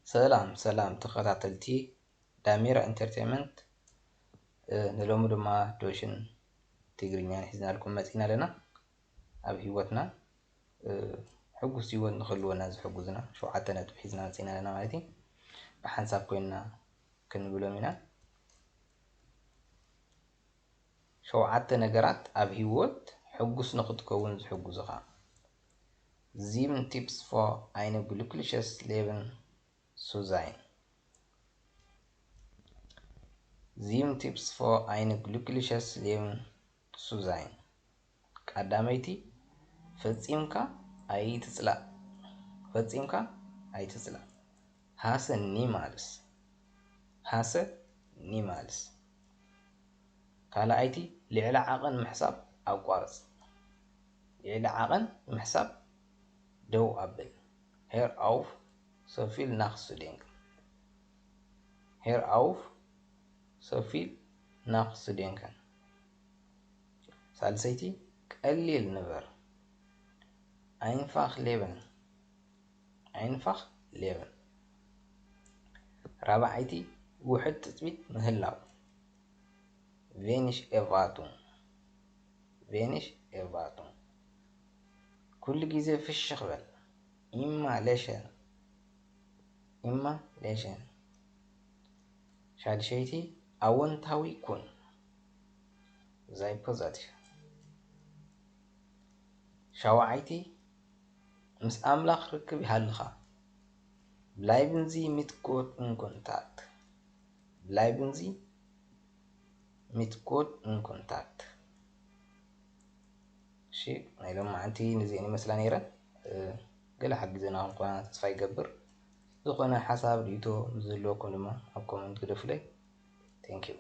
ሰላም ሰላም ተኸታተልቲ ዳሜራ ኢንተርቴይንመንት፣ ንሎሚ ድማ ዶሽን ትግርኛን ሒዝናልኩም መፂና ኣለና። ኣብ ህይወትና ሕጉስ ህይወት ንክህልወና ዝሕጉዝና ሸውዓተ ነጥቢ ሒዝና መፂና ኣለና ማለት እዩ። ብሓንሳብ ኮይንና ክንብሎም ኢና። ሸውዓተ ነገራት ኣብ ህይወት ሕጉስ ንክትከውን ዝሕጉዝኻ። Sieben Tipps für ein glückliches Leben zu sein. Sieben Tipps für ein glückliches Leben zu sein. ቀዳመይቲ፣ ፈጺምካ ኣይትጽላእ። ፈጺምካ ኣይትጽላእ። Hasse niemals. Hasse niemals. ካልኣይቲ፣ ልዕሊ ዓቐን ምሕሳብ ኣቋርጽ። ልዕሊ ዓቐን ምሕሳብ ደው ኣብል። Hör auf, so viel nachzudenken. Hör auf, so viel nachzudenken. ሳልሰይቲ፣ ቀሊል ንበር። Einfach leben. Einfach leben. ራብዓይቲ፣ ውሑድ ትጽቢት ምህላው። Wenig Erwartung. Wenig Erwartung. ኩሉ ግዜ ፍሽኽ በል። Immer lächeln. Immer lächeln. ሻድሸይቲ፣ ኣወንታዊ ኩን። Sei positiv. ሻውዓይቲ፣ ምስ ኣምላኽ ርክብ ይሃልኻ። Bleiben Sie mit Gott in Kontakt. Bleiben Sie mit Gott in Kontakt. እሺ፣ ናይ ሎማዓንቲ ንዚአን ይመስላ ነይረን። ገለ ሓጊዘናኹም ክኾና ተስፋ ይገብር። ዝኾነ ሓሳብ ርእይቶ ምስ ዝህልወኩም ድማ ኣብ ኮመንት ግደፉለይ። Thank you.